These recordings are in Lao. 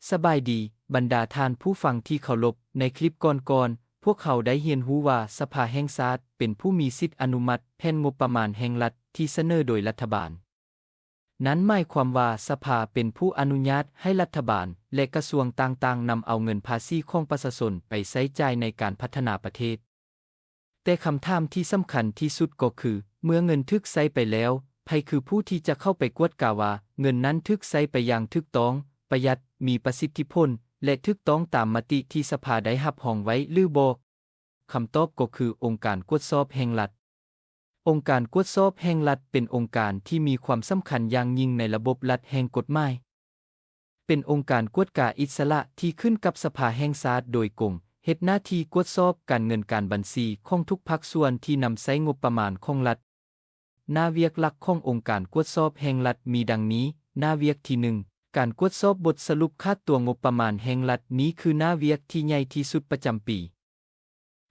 ສະບາຍດີ, ບັນດາທ່ານຜູ້ຟັງທີ່ເຄົາລົບ, ໃນຄລິບກ່ອນໆ, ພວກເຮົາໄດ້ຮຽນຮູ້ວ່າສະພາແຫ່ງຊາດເປັນຜູ້ມີສິດອະນຸມັດແຜນງົບປະມານແຫ່ງລັດທີ່ສະເໜີໂດຍລັດຖະບານ. ນັ້ນໝາຍຄວາມວ່າສະພາເປັນຜູ້ອະນຸຍາດໃຫ້ລັດຖະບານ ແລະ ກະຊວງຕ່າງໆນຳເອົາເງິນພາສີຂອງປະຊາຊົນໄປໃຊ້ຈ່າຍໃນການພັດທະນາປະເທດ. ແຕ່ຄຳຖາມທີ່ສຳຄັນທີ່ສຸດກໍຄື, ເມື່ອເງິນຖືກໃຊ້ໄປແລ້ວ, ໃຜຄືຜູ້ທີ່ຈະເຂົ້າໄປກວດກາວ່າເງິນນັ້ນຖືກໃຊ້ໄປຢ່າງຖືກຕ້ອງ, ປະຢັດ, ມີປະສິດທິຜົນ ແລະ ຖືກຕ້ອງຕາມມະຕິທີ່ສະພາໄດ້ຮັບຮອງໄວ້ຫຼືບໍ່? ຄຳຕອບກໍຄືອົງການກວດສອບແຫ່ງລັດ. ອົງການກວດສອບແຫ່ງລັດເປັນອົງການທີ່ມີຄວາມສຳຄັນຢ່າງຍິ່ງໃນລະບົບລັດແຫ່ງກົດໝາຍ. ເປັນອົງການກວດກາອິດສະຫຼະທີ່ຂຶ້ນກັບສະພາແຫ່ງຊາດໂດຍກົງ, ເຮັດໜ້າທີ່ກວດສອບການເງິນການບັນຊີຂອງທຸກພາກສ່ວນທີ່ນຳໃຊ້ງົບປະມານຂອງລັດ. ໜ້າວຽກຫຼັກຂອງອົງການກວດສອບແຫ່ງລັດມີດັ່ງນີ້. ໜ້າວຽກທີໜຶ່ງ, ການກວດສອບບົດສະຫຼຸບຂາດຕົວງົບປະມານແຫ່ງລັດ, ນີ້ຄືໜ້າວຽກທີ່ໃຫຍ່ທີ່ສຸດປະຈຳປີ.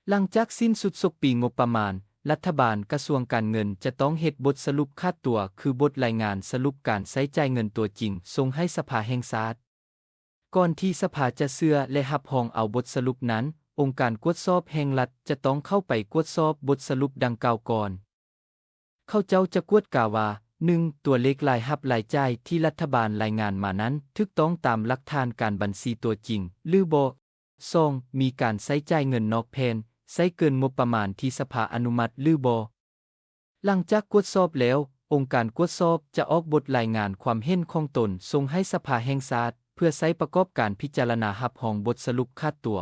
ຫຼັງຈາກສິ້ນສຸດສົກປີງົບປະມານ, ລັດຖະບານ, ກະຊວງການເງິນ ຈະຕ້ອງເຮັດບົດສະຫຼຸບຂາດຕົວ, ຄືບົດລາຍງານສະຫຼຸບການໃຊ້ຈ່າຍເງິນຕົວຈິງ, ສົ່ງໃຫ້ສະພາແຫ່ງຊາດ. ກ່ອນທີ່ສະພາຈະເຊື່ອ ແລະ ຮັບຮອງເອົາບົດສະຫຼຸບນັ້ນ, ອົງການກວດສອບແຫ່ງລັດຈະຕ້ອງເຂົ້າໄປກວດສອບບົດສະຫຼຸບດັ່ງກ່າວກ່ອນ. ເຂົາເຈົ້າຈະກວດກາວ່າ, ໜຶ່ງ, ຕົວເລກລາຍຮັບລາຍຈ່າຍທີ່ລັດຖະບານລາຍງານມານັ້ນຖືກຕ້ອງຕາມຫຼັກຖານການບັນຊີຕົວຈິງ ຫຼືບໍ່? ສອງ, ມີການໃຊ້ຈ່າຍເງິນນອກແຜນ, ໃຊ້ເກີນງົບປະມານທີ່ສະພາອະນຸມັດ ຫຼືບໍ່? ຫຼັງຈາກກວດສອບແລ້ວ, ອົງການກວດສອບຈະອອກບົດລາຍງານຄວາມເຫັນຂອງຕົນສົ່ງໃຫ້ສະພາແຫ່ງຊາດ ເພື່ອໃຊ້ປະກອບການພິຈາລະນາຮັບຮອງບົດສະຫຼຸບຂາດຕົວ.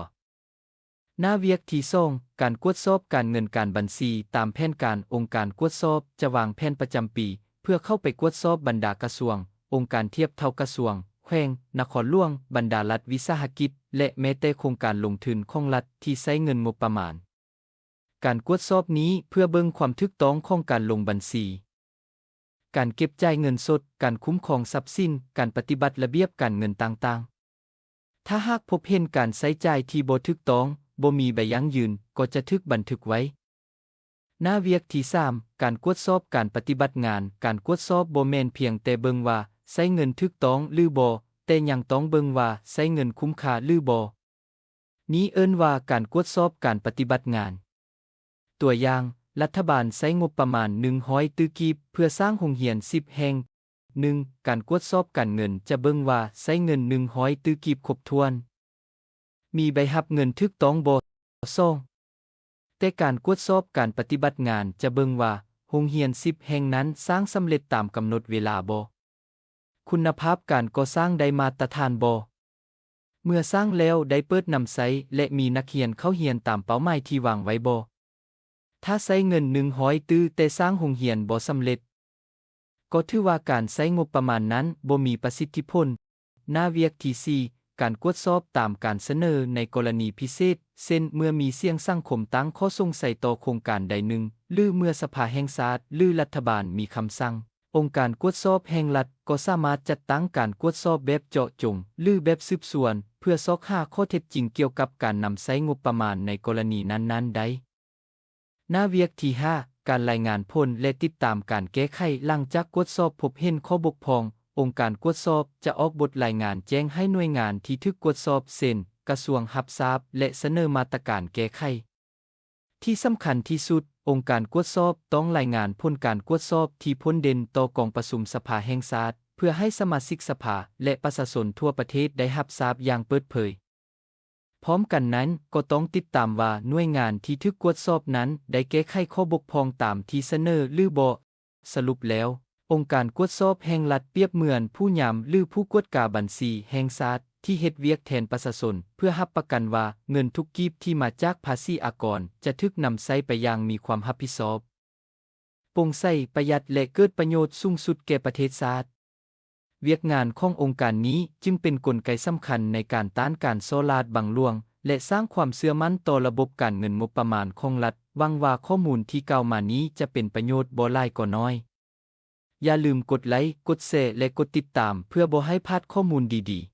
ໜ້າວຽກທີສອງ, ການກວດສອບການເງິນການບັນຊີຕາມແຜນການ. ອົງການກວດສອບຈະວາງແຜນປະຈຳປີ ເພື່ອເຂົ້າໄປກວດສອບບັນດາກະຊວງ, ອົງການທຽບເທົ່າກະຊວງ, ແຂວງ, ນະຄອນຫຼວງ, ບັນດາລັດວິສາຫະກິດ ແລະ ແມ້ແຕ່ໂຄງການລົງທຶນຂອງລັດທີ່ໃຊ້ເງິນງົບປະມານ. ການກວດສອບນີ້ເພື່ອເບິ່ງຄວາມຖືກຕ້ອງຂອງການລົງບັນຊີ, ການເກັບຈ່າຍເງິນສົດ, ການຄຸ້ມຄອງຊັບສິນ, ການປະຕິບັດລະບຽບການເງິນຕ່າງໆ. ຖ້າຫາກພົບເຫັນການໃຊ້ຈ່າຍທີ່ບໍ່ຖືກຕ້ອງ, ບໍ່ມີໃບຢັ້ງຢືນ, ກໍຈະຖືກບັນທຶກໄວ້. ໜ້າວຽກທີສາມ, ການກວດສອບການປະຕິບັດງານ. ການກວດສອບບໍ່ແມ່ນພຽງແຕ່ເບິ່ງວ່າໃຊ້ເງິນຖືກຕ້ອງ ຫຼື ບໍ່, ແຕ່ຍັງຕ້ອງເບິ່ງວ່າໃຊ້ເງິນຄຸ້ມຄ່າ ຫຼື ບໍ່. ນີ້ເອີ້ນວ່າການກວດສອບການປະຕິບັດງານ. ຕົວຢ່າງ, ລັດຖະບານໃຊ້ງົບປະມານໜຶ່ງຮ້ອຍຕື້ກີບເພື່ອສ້າງໂຮງຮຽນສິບແຫ່ງ. ໜຶ່ງ, ການກວດສອບການເງິນຈະເບິ່ງວ່າໃຊ້ເງິນໜຶ່ງຮ້ອຍຕື້ກີບຄົບຖ້ວນ, ມີໃບຮັບເງິນຖືກຕ້ອງບໍ່? ສອງ, ແຕ່ການກວດສອບການປະຕິບັດງານຈະເບິ່ງວ່າໂຮງຮຽນສິບແຫ່ງນັ້ນສ້າງສຳເລັດຕາມກຳນົດເວລາບໍ່? ຄຸນນະພາບການກໍ່ສ້າງໄດ້ມາດຕະຖານບໍ່? ເມື່ອສ້າງແລ້ວໄດ້ເປີດນຳໃຊ້ ແລະ ມີນັກຮຽນເຂົ້າຮຽນຕາມເປົ້າໝາຍທີ່ວາງໄວ້ບໍ່? ຖ້າໃຊ້ເງິນໜຶ່ງຮ້ອຍຕື້ແຕ່ສ້າງໂຮງຮຽນບໍ່ສຳເລັດ, ກໍຖືວ່າການໃຊ້ງົບປະມານນັ້ນບໍ່ມີປະສິດທິຜົນ. ໜ້າວຽກທີສີ່, ການກວດສອບຕາມການສະເໜີໃນກໍລະນີພິເສດ, ເຊັ່ນ ເມື່ອມີສຽງສັງຄົມຕັ້ງຂໍ້ສົງໄສຕໍ່ໂຄງການໃດໜຶ່ງ ຫຼື ເມື່ອສະພາແຫ່ງຊາດ ຫຼື ລັດຖະບານມີຄຳສັ່ງ, ອົງການກວດສອບແຫ່ງລັດກໍສາມາດຈັດຕັ້ງການກວດສອບແບບເຈາະຈົງ ຫຼື ແບບສືບສວນ ເພື່ອຊອກຫາຂໍ້ເທັດຈິງກ່ຽວກັບການນຳໃຊ້ງົບປະມານໃນກໍລະນີນັ້ນໆໄດ້. ໜ້າວຽກທີຫ້າ, ການລາຍງານຜົນ ແລະ ຕິດຕາມການແກ້ໄຂ. ຫຼັງຈາກກວດສອບພົບເຫັນຂໍ້ບົກຜ່ອງ, ອົງການກວດສອບຈະອອກບົດລາຍງານແຈ້ງໃຫ້ໜ່ວຍງານທີ່ຖືກກວດສອບ ເຊັ່ນ ກະຊວງ ຮັບຊາບ ແລະ ສະເໜີມາດຕະການແກ້ໄຂ. ທີ່ສຳຄັນທີ່ສຸດ, ອົງການກວດສອບຕ້ອງລາຍງານຜົນການກວດສອບທີ່ພົ້ນເດັ່ນຕໍ່ກອງປະຊຸມສະພາແຫ່ງຊາດ ເພື່ອໃຫ້ສະມາຊິກສະພາ ແລະ ປະຊາຊົນທົ່ວປະເທດໄດ້ຮັບຊາບຢ່າງເປີດເຜີຍ. ພ້ອມກັນນັ້ນກໍຕ້ອງຕິດຕາມວ່າໜ່ວຍງານທີ່ຖືກກວດສອບນັ້ນໄດ້ແກ້ໄຂຂໍ້ບົກຜ່ອງຕາມທີ່ສະເໜີຫຼືບໍ່. ສະຫຼຸບແລ້ວ, ອົງການກວດສອບແຫ່ງລັດປຽບເໝືອນຜູ້ຍາມ ຫຼື ຜູ້ກວດກາບັນຊີແຫ່ງຊາດ ທີ່ເຮັດວຽກແທນປະຊາຊົນ ເພື່ອຮັບປະກັນວ່າເງິນທຸກກີບທີ່ມາຈາກພາສີອາກອນຈະຖືກນຳໃຊ້ໄປຢ່າງມີຄວາມຮັບຜິດຊອບ, ໂປ່ງໃສ, ປະຢັດ ແລະ ເກີດປະໂຫຍດສູງສຸດແກ່ປະເທດຊາດ. ວຽກງານຂອງອົງການນີ້ຈຶ່ງເປັນກົນໄກສຳຄັນໃນການຕ້ານການສໍ້ລາດບັງຫຼວງ ແລະ ສ້າງຄວາມເຊື່ອໝັ້ນຕໍ່ລະບົບການເງິນງົບປະມານຂອງລັດ. ຫວັງວ່າຂໍ້ມູນທີ່ກ່າວມານີ້ຈະເປັນປະໂຫຍດບໍ່ຫຼາຍກໍໜ້ອຍ. ຢ່າລືມກົດໄລ, ກົດແຊ ແລະ ກົດຕິດຕາມ ເພື່ອບໍ່ໃຫ້ພາດຂໍ້ມູນດີໆ.